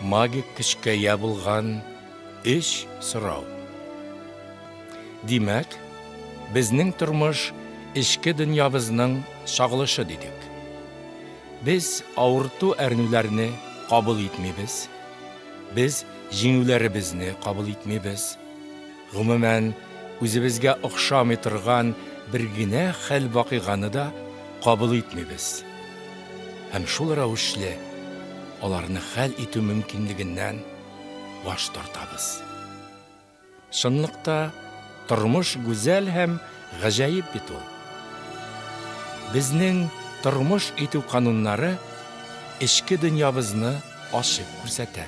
магик көчкә ия булган өч сорау. Димәк, безнең тормыш эчке дөньябызның чагылышы дидек. Без авырту-әрнүләрне кабул итмибез. Без җиңүләребезне кабул итмибез. Гомумән, үзебезгә охшамый торган бер генә хәл-вакыйганы да кабул итмибез. Һәм шул рәвешле аларны хәл итү мөмкинлегеннән баш тартабыз. Чынлыкта, тормыш гүзәл һәм гаҗәеп бит ул. Безнең тормыш итү кануннары эчке дөньябызны ачып күрсәтә.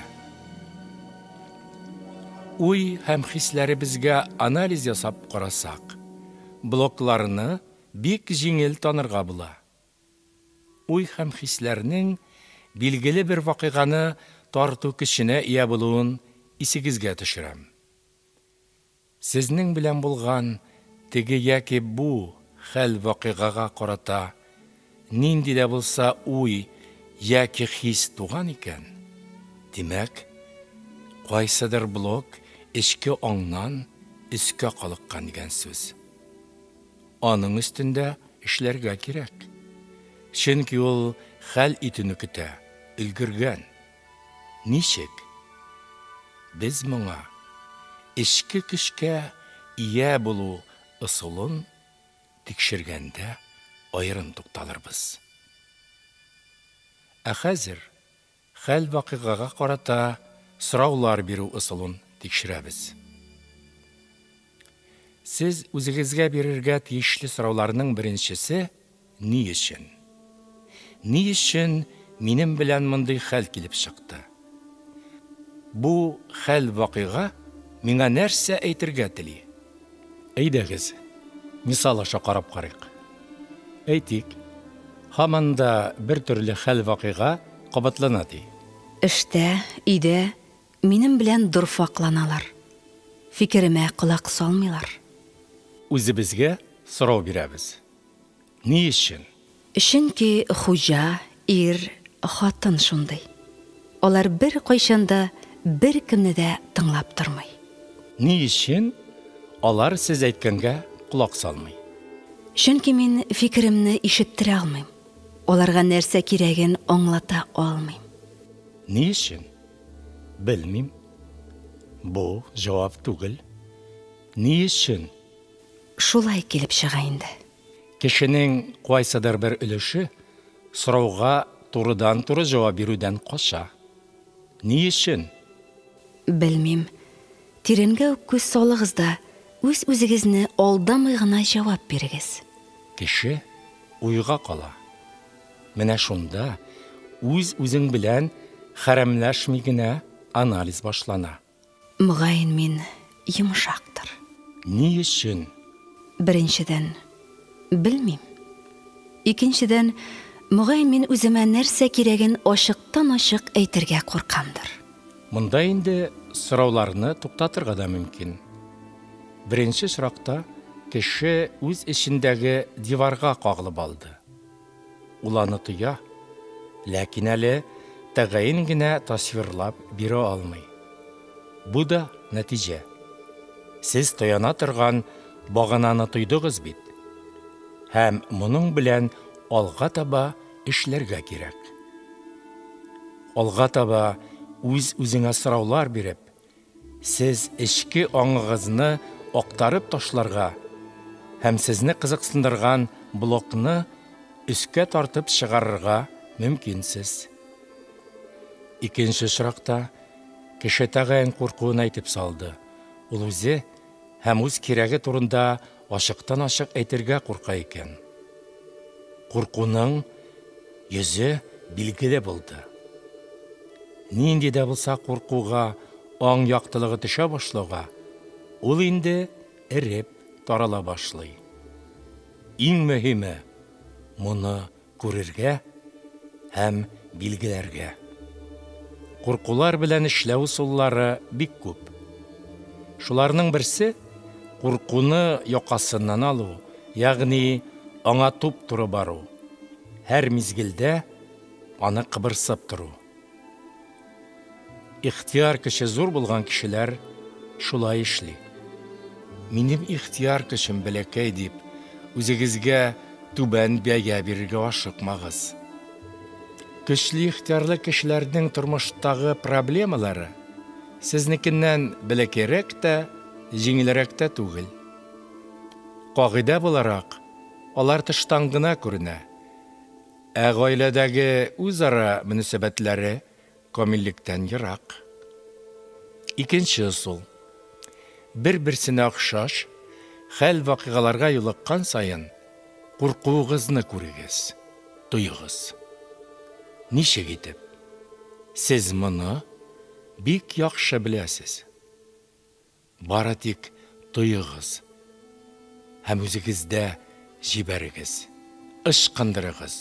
Уй һәм хисләребезгә анализ ясап карасак, блокларны бик җиңел танырга була. Уй һәм хисләрнең билгеле бер вакыйганы тарту көченә ия булуын исегезгә төшерәм. Сезнең белән булган теге яки бу хәл-вакыйгага карата нинди дә булса уй яки хис туган икән, димәк, кайсыдыр блок эчке аңнан өскә калыккан дигән сүз. Аның өстендә эшләргә кирәк. Чөнки ул хәл итүне көтә, өлгергән. Ничек? Без моңа эчке көчкә ия булу ысулын тикшергәндә аерым тукталырбыз. Ә хәзер хәл-вакыйгага карата сораулар бирү ысулын тикшерәбез. Сез үзегезгә бирергә тиешле сорауларның беренчесе, ни өчен? Ни өчен минем белән мондый хәл килеп чыкты? Бу хәл-вакыйга миңа нәрсә әйтергә тели? Әйдәгез, мисал аша карап карыйк. Әйтик, һаман да бер төрле хәл-вакыйга кабатлана ди. Эштә, өйдә минем белән дорфакланалар. Фикеремә колак салмыйлар. Үзебезгә сорау бирәбез. Ни өчен? Чөнки хуҗа, ир, хатын шундый. Алар беркайчан да беркемне дә тыңлап тормый. Ни өчен алар сез әйткәнгә колак салмый? Чөнки мин фикеремне ишеттерә алмыйм. Аларга нәрсә кирәген аңлата алмыйм. Ни өчен? Белмим. Бу җавап түгел. Ни өчен? Шулай килеп чыга инде. Кешенең кайсыдыр бер өлеше сорауга турыдан-туры җавап бирүдән кача. Ни өчен? Белмим. Тирәнгә үк күз салыгыз да, үз-үзегезне алдамый гына җавап бирегез. Кеше уйга кала. Менә шунда үз-үзең белән хәрәмләшми генә анализ башлана. Мөгаен, мин йомшактыр. Ни өчен? Беренчедән, белмим. Икенчедән, мөгаен, мин үземә нәрсә кирәген ачыктан-ачык әйтергә куркамдыр. Монда инде сорауларны туктатырга да мөмкин. Беренче очракта кеше үз эчендәге диварга кагылып алды. Ул аны тоя, ләкин әле тәгаен генә тасвирлап бирә алмый. Бу да нәтиҗә. Сез таяна торган багананы тойдыгыз бит. Һәм моның белән алга таба эшләргә кирәк. Алга таба үз-үзеңә сораулар биреп, Сез эчке аңыгызны актарып ташларга һәм сезне кызыксындырган блокны өскә тартып чыгарырга мөмкинсез. Икенче очракта кеше тәгаен куркуын әйтеп салды. Ул үзе һәм үз кирәге турында ачыктан-ачык әйтергә курка икән. Куркуның йөзе билгеле булды. Нинди дә булса куркуга аң яктылыгы төшә башлауга, ул инде эреп тарала башлый. Иң мөһиме, моны күрергә һәм билгеләргә. Куркулар белән эшләү ысуллары бик күп. Шуларның берсе, куркуны якасыннан алу, ягъни аңа туп-туры бару, һәр мизгелдә аны кыбырсып тору. Ихтыяр көче зур булган кешеләр шулай эшли. Минем ихтыяр көчем бәләкәй дип, үзегезгә түбән бәя бирергә ашыкмагыз. Көчле ихтыярлы кешеләрнең тормыштагы проблемалары сезнекеннән бәләкәйрәк тә, җиңелрәк тә түгел. Кагыйдә буларак, алар тыштан гына күренә. Ә гаиләдәге үзара мөнәсәбәтләре камиллектән ерак. Икенче ысул. Бер-берсенә охшаш хәл-вакыйгаларга юлыккан саен куркуыгызны күрегез, тоегыз. Ничек итеп? Сез моны бик яхшы беләсез. Бары тик тоегыз һәм үзегездә җибәрегез, ычкындырыгыз,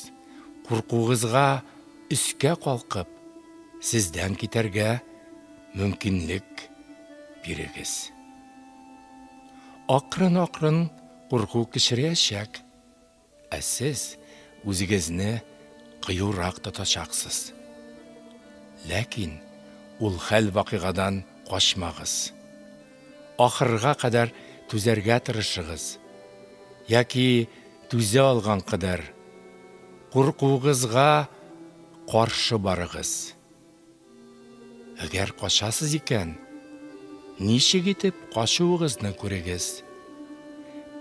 куркуыгызга өскә калкып, сездән китәргә мөмкинлек бирегез. Акрын-акрын курку кечерәячәк. Ә сез үзегезне кыюрак тотачаксыз. Ләкин ул хәл-вакыйгадан качмагыз. Ахырга кадәр түзәргә тырышыгыз. Яки түзә алган кадәр. Куркуыгызга каршы барыгыз. Әгәр качасыз икән, ничек итеп качуыгызны күрегез.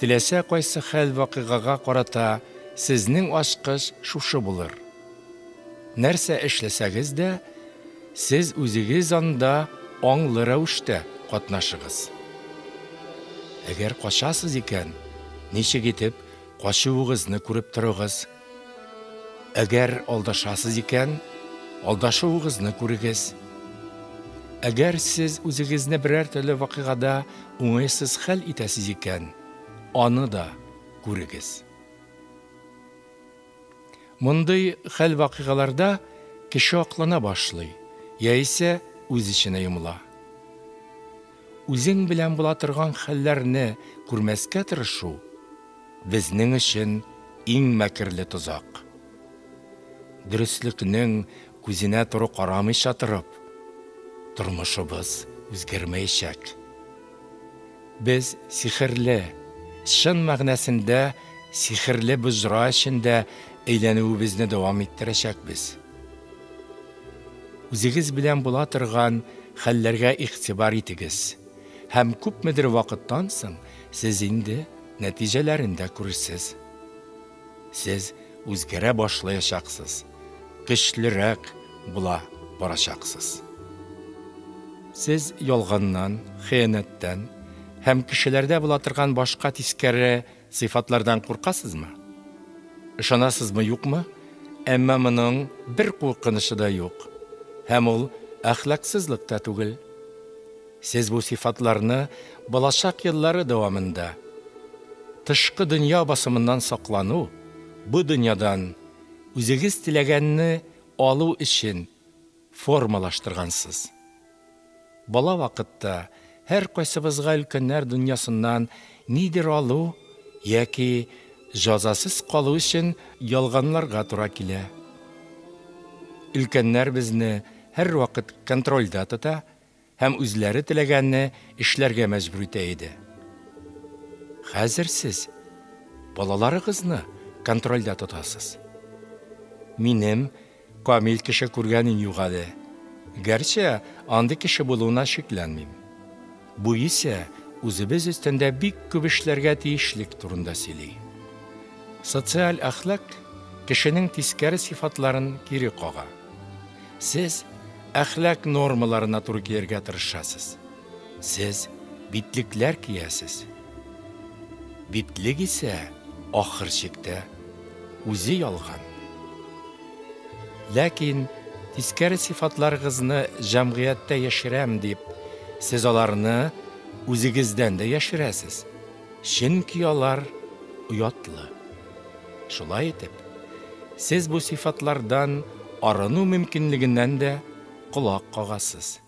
Теләсә кайсы хәл-вакыйгага карата сезнең ачкыч шушы булыр. Нәрсә эшләсәгез дә, сез үзегез анда аңлы рәвештә катнашыгыз. Әгәр качасыз икән, ничек итеп качуыгызны күреп торыгыз. Әгәр алдашасыз икән, алдашуыгызны күрегез. Әгәр сез үзегезне берәр төрле вакыйгада уңайсыз хәл итәсез икән, аны да күрегез. Мондый хәл-вакыйгаларда кеше аклана башлый, яисә үз эченә йомыла. Үзең белән була торган хәлләрне күрмәскә тырышу, безнең өчен иң мәкерле тозак. Дөреслекнең күзенә туры карамыйча торып, тормышыбыз үзгәрмәячәк. Без сихерле, чын мәгънәсендә сихерле боҗра эчендә әйләнүебезне дәвам иттерәчәкбез. Үзегез белән була торган хәлләргә игътибар итегез һәм күпмедер вакыттан соң сез инде нәтиҗәләрен дә күрерсез. Сез үзгәрә башлаячаксыз, көчлерәк була барачаксыз. Сез ялганнан, хыянәттән һәм кешеләрдә була торган башка тискәре сыйфатлардан куркасызмы? Ышанасызмы, юкмы? Әмма моның бер куркынычы да юк. Һәм ул әхлаксызлык та түгел. Сез бу сыйфатларны балачак еллары дәвамында тышкы дөнья басымыннан саклану, бу дөньядан үзегез теләгәнне алу өчен формалаштыргансыз. Бала вакытта һәркайсыбызга өлкәннәр дөньясыннан нидер алу яки җәзасыз калу өчен ялганларга тура килә. Өлкәннәр безне һәрвакыт контрольдә тота һәм үзләре теләгәнне эшләргә мәҗбүр итә иде. Хәзер сез балаларыгызны контрольдә тотасыз. Минем камил кеше күргәнем юк әле. Гәрчә андый кеше булуына шикләнмим. Бу исә үзебез өстендә бик күп эшләргә тиешлек турында сөйли. Социаль әхлак кешенең тискәре сыйфатларын кире кага. Сез әхлак нормаларына туры килергә тырышасыз. Сез битлекләр киясез. Битлек исә ахыр чиктә үзе ялган. Ләкин тискәре сыйфатларыгызны җәмгыятьтә яшерәм дип, сез аларны үзегездән дә яшерәсез. Чөнки алар оятлы. Шулай итеп, сез бу сыйфатлардан арыну мөмкинлегеннән дә колак кагасыз.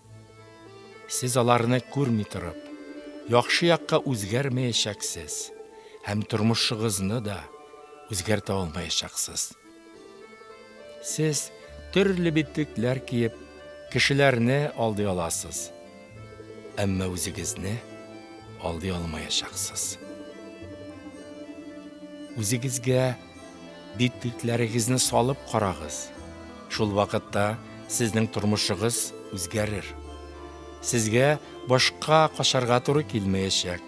Сез аларны күрми торып, яхшы якка үзгәрмәячәксез һәм тормышыгызны да үзгәртә алмаячаксыз. Сез төрле битлекләр киеп, Кешеләрне алдый аласыз, әмма үзегезне алдый алмаячаксыз. Үзегезгә битлекләрегезне салып карагыз. Шул вакытта сезнең тормышыгыз үзгәрер. Сезгә башка качарга туры килмәячәк.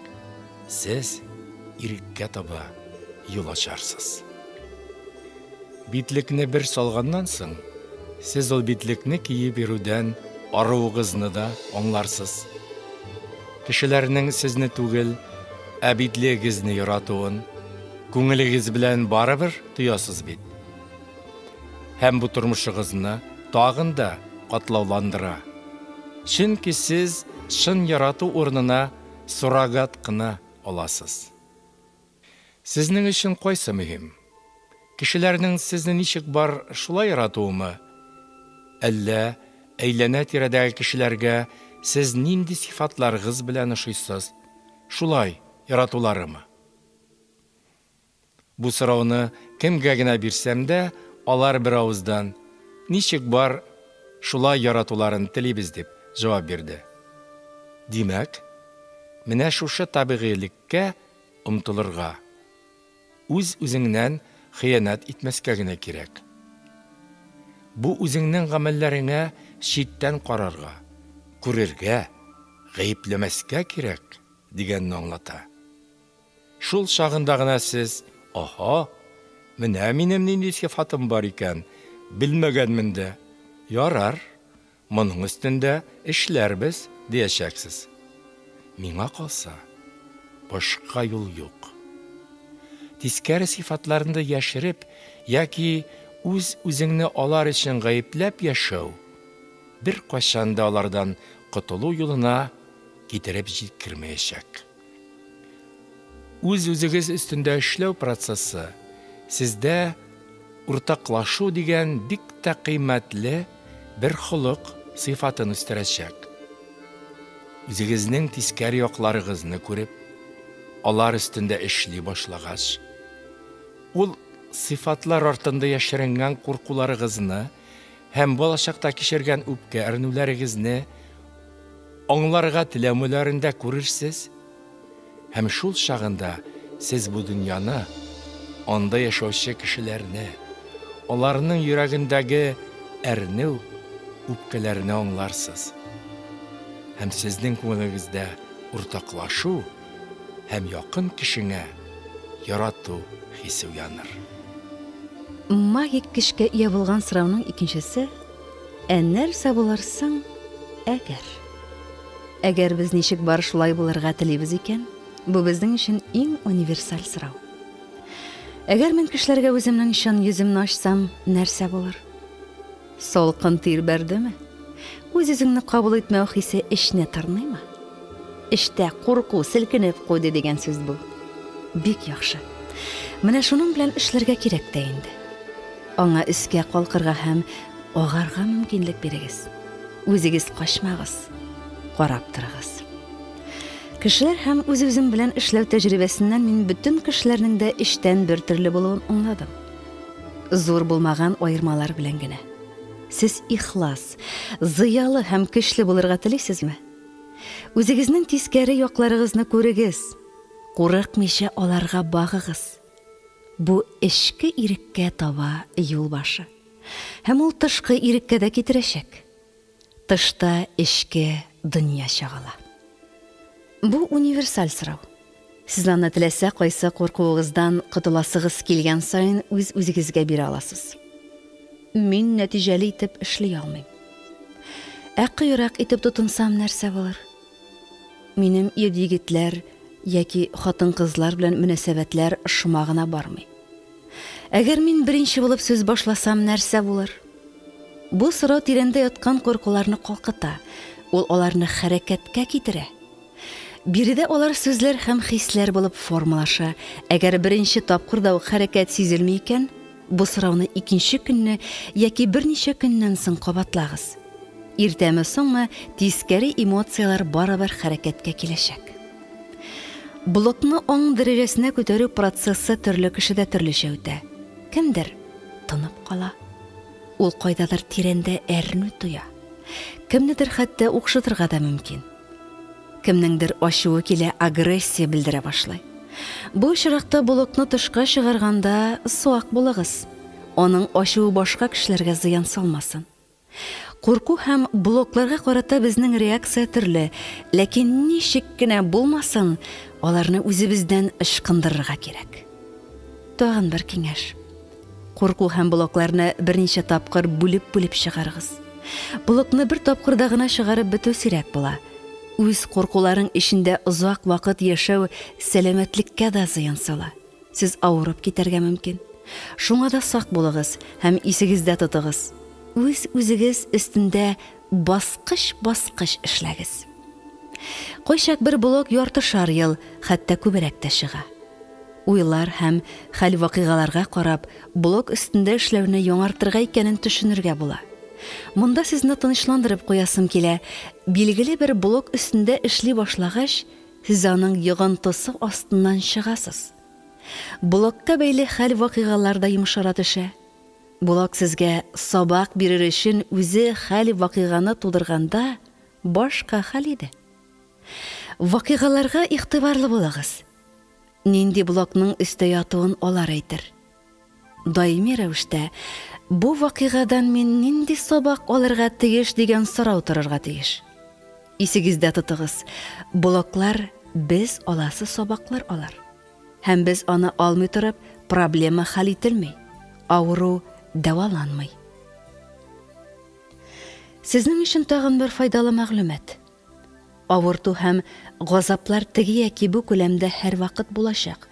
Сез иреккә таба юл ачарсыз. Битлекне бер салганнан соң, сез ул битлекне киеп йөрүдән аруыгызны да аңларсыз. Кешеләрнең сезне түгел, ә битлегегезне яратуын күңелегез белән барыбер тоясыз бит. Һәм бу тормышыгызны тагын да катлауландыра. Чөнки сез чын ярату урынына суррогат кына аласыз. Сезнең өчен кайсы мөһим? Кешеләрнең сезне ничек бар шулай яратуымы? Әллә әйләнә-тирәдәге кешеләргә сез нинди сыйфатларыгыз белән ошыйсыз, шулай яратуларымы? Бу сорауны кемгә генә бирсәм дә, алар бер авыздан ничек бар шулай яратуларын телибез дип җавап бирде. Димәк, менә шушы табигыйлеккә омтылырга, үз-үзеңнән хыянәт итмәскә генә кирәк. Бу үзеңнең гамәлләреңә читтән карарга, күрергә, гаепләмәскә кирәк дигәнне аңлата. Шул чагында гына сез, аһа, менә минем нинди сыйфатым бар икән, белмәгәнмен дә. Ярар, моның өстендә эшләрбез, диячәксез. Миңа калса, башка юл юк. Тискәре сыйфатларыңны яшереп яки үз-үзеңне алар өчен гаепләп яшәү беркайчан да алардан котылу юлына китереп җиткермәячәк. Үз-үзегез өстендә эшләү процессы сездә уртаклашу дигән бик тә кыйммәтле бер холык сыйфатын үстерәчәк. Үзегезнең тискәре якларыгызны күреп, алар өстендә эшли башлагач, ул сыйфатлар артында яшеренгән куркуларыгызны һәм балачакта кичергән үпкә әрнүләрегезне аңларга теләмүләрен дә күрерсез. Һәм шул чагында сез бу дөньяны, анда яшәүче кешеләрне, аларның йөрәгендәге әрнү, үпкәләрне аңларсыз. Һәм сезнең күңелегездә уртаклашу һәм якын кешеңә ярату хисе уяныр. Магик көчкә ия булган сорауның икенчесе, ә нәрсә булыр соң, әгәр? Әгәр без ничек бар шулай булырга телибез икән, бу безнең өчен иң универсаль сорау. Әгәр мин кешеләргә үземнең чын йөземне ачсам, нәрсә булыр? Салкын тир бәрдеме? Үз-үзеңне кабул итмәү хисе эчне тырныймы? Эчтә курку селкенеп куйды дигән сүз бу. Бик яхшы. Менә шуның белән эшләргә кирәк тә инде. Аңа өскә калкырга һәм агарга мөмкинлек бирегез. Үзегез качмагыз, карап торыгыз. Кешеләр һәм үз-үзем белән эшләү тәҗрибәсеннән мин бөтен кешеләрнең дә эчтән бер төрле булуын аңладым. Зур булмаган аермалар белән генә. Сез ихлас, зыялы һәм көчле булырга телисезме? Үзегезнең тискәре якларыгызны күрегез, курыкмыйча аларга багыгыз. Бу эчке иреккә таба юл башы. Һәм ул тышкы иреккә дә китерәчәк. Тышта эчке дөнья чагыла. Бу универсаль сорау. Сез аны теләсә кайсы куркуыгыздан котыласыгыз килгән саен үз-үзегезгә бирә аласыз. Мин нәтиҗәле итеп эшли алмыйм. Ә кыюрак итеп тотынсам нәрсә булыр? Минем ир-егетләр яки хатын-кызлар белән мөнәсәбәтләр шома гына бармый. Әгәр мин беренче булып сүз башласам нәрсә булыр? Бу сорау тирәндә яткан куркуларны калкыта, ул аларны хәрәкәткә китерә. Биредә алар сүзләр һәм хисләр булып формалаша. Әгәр беренче тапкырда ук хәрәкәт сизелми икән, бу сорауны икенче көнне яки берничә көннән соң кабатлагыз. Иртәме соңмы тискәре эмоцияләр барыбер хәрәкәткә киләчәк. Блокны аң дәрәҗәсенә күтәрү процессы төрле кешедә төрлечә үтә. Кемдер тынып кала. Ул кайдадыр тирәндә әрнү тоя. Кемнедер хәтта укшытырга да мөмкин. Кемнеңдер ачуы килә, агрессия белдерә башлый. Бу очракта блокны тышка чыгарганда сак булыгыз. Аның ачуы башка кешеләргә зыян салмасын. Курку һәм блокларга карата безнең реакция төрле, ләкин ничек кенә булмасын, аларны үзебездән ычкындырырга кирәк. Тагын бер киңәш. Курку һәм блокларны берничә тапкыр бүлеп-бүлеп чыгарыгыз. Блокны бер тапкырда гына чыгарып бетү сирәк була. Үз куркуларың эчендә озак вакыт яшәү сәламәтлеккә дә зыян сала. Сез авырып китәргә мөмкин. Шуңа да сак булыгыз һәм исегездә тотыгыз. Үз үзегез өстендә баскыч-баскыч эшләгез. Кайчак бер блок яртышар ел, хәтта күбрәк тә чыга. Уйлар һәм хәл-вакыйгаларга карап, блок өстендә эшләүне яңартырга икәнен төшенергә була. Монда сезне тынычландырып куясым килә. Билгеле бер блок өстендә эшли башлагач, сез аның йогынтысы астыннан чыгасыз. Блокка бәйле хәл-вакыйгалар да йомшара төшә. Блок сезгә сабак бирер өчен үзе хәл-вакыйганы тудырганда башка хәл иде. Вакыйгаларга игътибарлы булыгыз. Нинди блокның өстә ятуын алар әйтер. Даими рәвештә бу вакыйгадан мин нинди сабак алырга тиеш дигән сорау торырга тиеш. Исегездә тотыгыз, блоклар без аласы сабаклар алар. Һәм без аны алмый торып, проблема хәл ителми, авыру дәваланмый. Сезнең өчен тагын бер файдалы мәгълүмат. Авырту һәм газаплар теге яки бу күләмдә һәрвакыт булачак.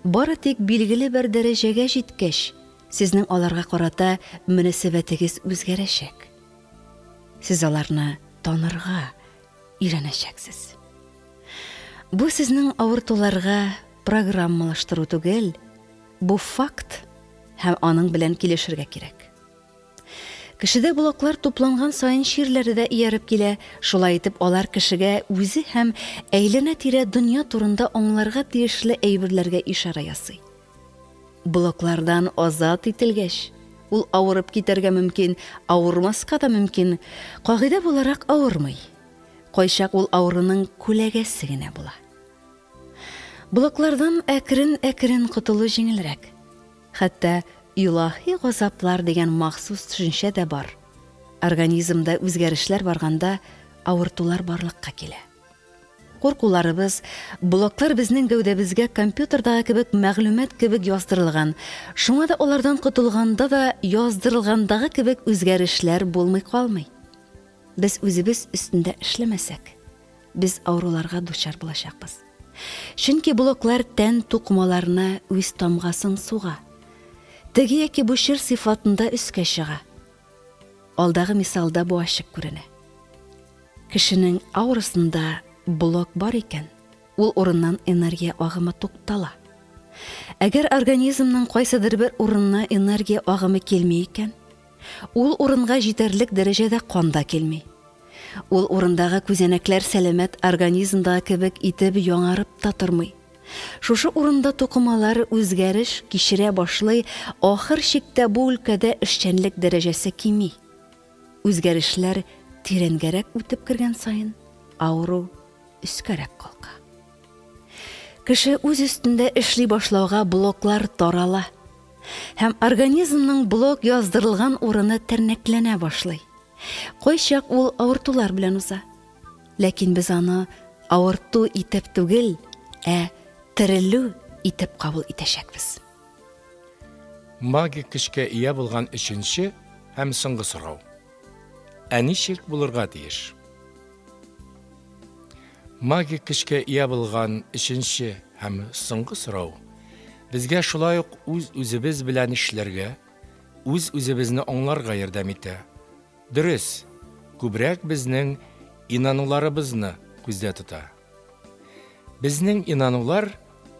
Бары тик билгеле бер дәрәҗәгә җиткәч, сезнең аларга карата мөнәсәбәтегез үзгәрәчәк. Сез аларны танырга өйрәнәчәксез. Бу сезнең авыртуларга программалаштыру түгел, бу факт һәм аның белән килешергә кирәк. Кешедә блоклар тупланган саен чирләре дә ияреп килә, шулай итеп алар кешегә үзе һәм әйләнә-тирә дөнья турында аңларга тиешле әйберләргә ишарә ясый. Блоклардан азат ителгәч, ул авырып китәргә мөмкин, авырмаска да мөмкин, кагыйдә буларак авырмый. Кайчак ул авыруның күләгәсе генә була. Блоклардан әкрен-әкрен котылу җиңелрәк. Хәтта илаһи газаплар дигән махсус төшенчә дә бар. Организмда үзгәрешләр барганда авыртулар барлыкка килә. Куркуларыбыз, блоклар безнең гәүдәбезгә компьютердагы кебек мәгълүмат кебек яздырылган. Шуңа да алардан котылганда да яздырылгандагы кебек үзгәрешләр булмый калмый. Без үзебез өстендә эшләмәсәк, без авыруларга дучар булачакбыз. Чөнки блоклар тән тукымаларына үз тамгасын суга. Теге яки бу чир сыйфатында өскә чыга. Алдагы мисалда бу ачык күренә. Кешенең аурасында блок бар икән, ул урыннан энергия агымы туктала. Әгәр организмның кайсыдыр бер урынына энергия агымы килми икән, ул урынга җитәрлек дәрәҗәдә кан да килми. Ул урындагы күзәнәкләр сәламәт организмдагы кебек итеп яңарып та тормый. Шушы урында тукымалар үзгәреш кичерә башлый, ахыр чиктә бу өлкәдә эшчәнлек дәрәҗәсе кими. Үзгәрешләр тирәнгәрәк үтеп кергән саен, авыру өскәрәк калка. Кеше үз өстендә эшли башлауга блоклар тарала. Һәм организмның блок яздырылган урыны тернәкләнә башлый. Кайчак ул авыртулар белән уза. Ләкин без аны авырту итеп түгел, ә терелү итеп кабул итәчәкбез. Магик көчкә ия булган өченче һәм соңгы сорау. Ә ничек булырга тиеш? Магик көчкә ия булган өченче һәм соңгы сорау безгә шулай ук үз-үзебез белән эшләргә, үз-үзебезне аңларга ярдәм итә. Дөрес, күбрәк безнең инануларыбызны күздә тота. Безнең инанулар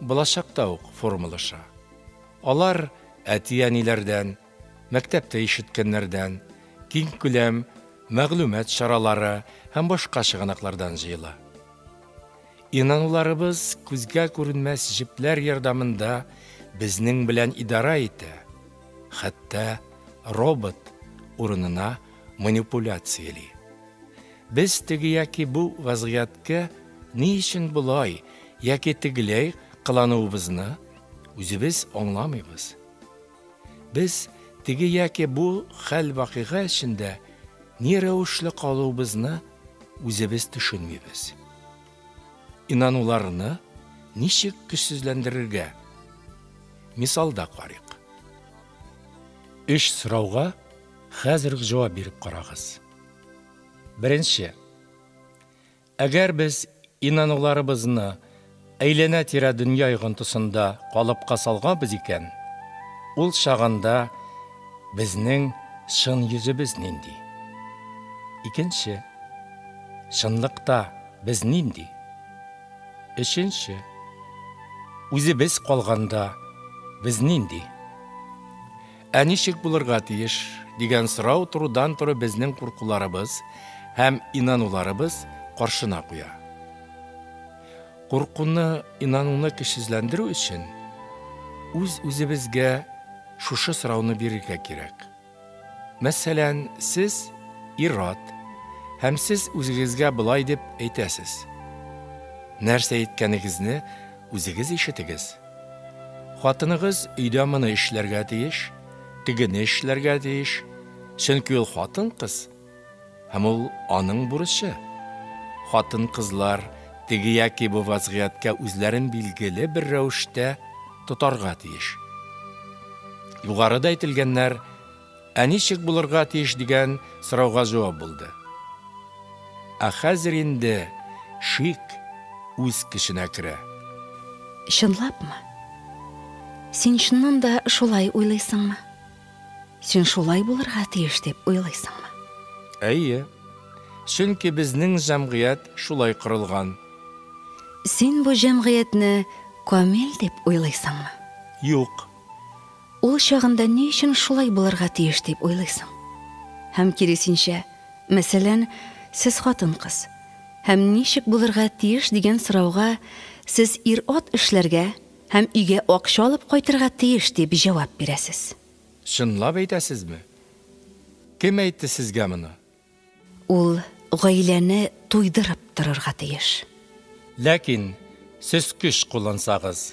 балачакта ук формалаша. Алар әти-әниләрдән, мәктәптә ишеткәннәрдән, киң күләм мәгълүмат чаралары һәм башка чыганаклардан җыела. Инануларыбыз күзгә күренмәс җепләр ярдәмендә безнең белән идара итә, хәтта робот урынына манипуляцияли. Без теге яки бу вазгыятькә ни өчен болай яки тегеләй кылануыбызны үзебез аңламыйбыз. Без теге яки бу хәл-вакыйга эчендә ни рәвешле калуыбызны үзебез төшенмибез. Инануларны ничек көчсезләндерергә? Мисалда карыйк. Өч сорауга хәзер үк җавап биреп карагыз. Беренче. Әгәр без инануларыбызны әйләнә-тирә дөнья йогынтысында калыпка салганбыз икән, ул чагында безнең чын йөзебез нинди? Икенче. Чынлыкта без нинди? Өченче. Үзебез калганда без нинди? Ә ничек булырга тиеш дигән сорау турыдан-туры безнең куркуларыбыз һәм инануларыбыз каршына куя. Куркуны, инануны көчсезләндерү өчен үз-үзебезгә шушы сорауны бирергә кирәк. Мәсәлән, сез ир-ат һәм сез үзегезгә болай дип әйтәсез. Нәрсә әйткәнегезне үзегез ишетегез. Хатыныгыз өйдә моны эшләргә тиеш, тегене эшләргә тиеш, чөнки ул хатын-кыз һәм ул аның бурычы. Хатын-кызлар теге яки бу вазгыятькә үзләрен билгеле бер рәвештә тотарга тиеш. Югарыда әйтелгәннәр ә ничек булырга тиеш дигән сорауга җавап булды. Ә хәзер инде шик үз көченә керә. Чынлапмы? Син чыннан да шулай уйлыйсыңмы? Син шулай булырга тиеш дип уйлыйсыңмы? Әйе. Чөнки безнең җәмгыять шулай корылган. Син бу җәмгыятьне камил дип уйлыйсыңмы? Юк. Ул чагында ни өчен шулай булырга тиеш дип уйлыйсың? Һәм киресенчә, мәсәлән, сез хатын-кыз. Һәм ничек булырга тиеш дигән сорауга сез ир-ат эшләргә һәм өйгә акча алып кайтырга тиеш дип җавап бирәсез. Чынлап әйтәсезме? Кем әйтте сезгә моны? Ул гаиләне туйдырып торырга тиеш. Ләкин сез көч куллансагыз,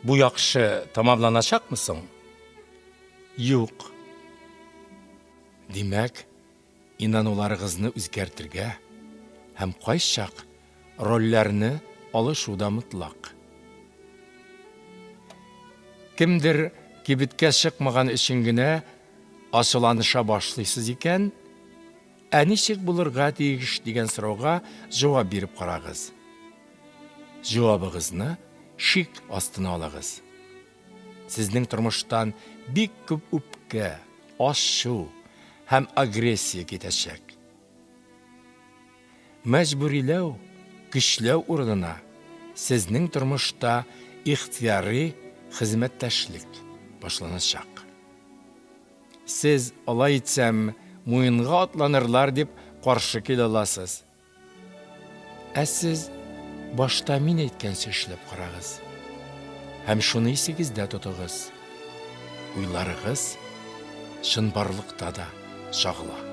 бу яхшы тәмамланачакмы соң? Юк. Димәк, инануларыгызны үзгәртергә һәм кайчак рольләрне алышу да мотлак. Кемдер кибеткә чыкмаган өчен генә ачуланыша башлыйсыз икән, ә ничек булырга тиеш дигән сорауга җавап биреп карагыз. Җавабыгызны шик астына алыгыз. Сезнең тормыштан бик күп үпкә, ачу һәм агрессия китәчәк. Мәҗбүриләү, көчләү урынына сезнең тормышта ихтыяри хезмәттәшлек башланачак. Сез алай итсәм, муенга атланырлар дип каршы килә аласыз. Ә сез башта мин әйткәнчә эшләп карагыз. Һәм шуны исегездә тотыгыз. Уйларыгыз чынбарлыкта да чагыла.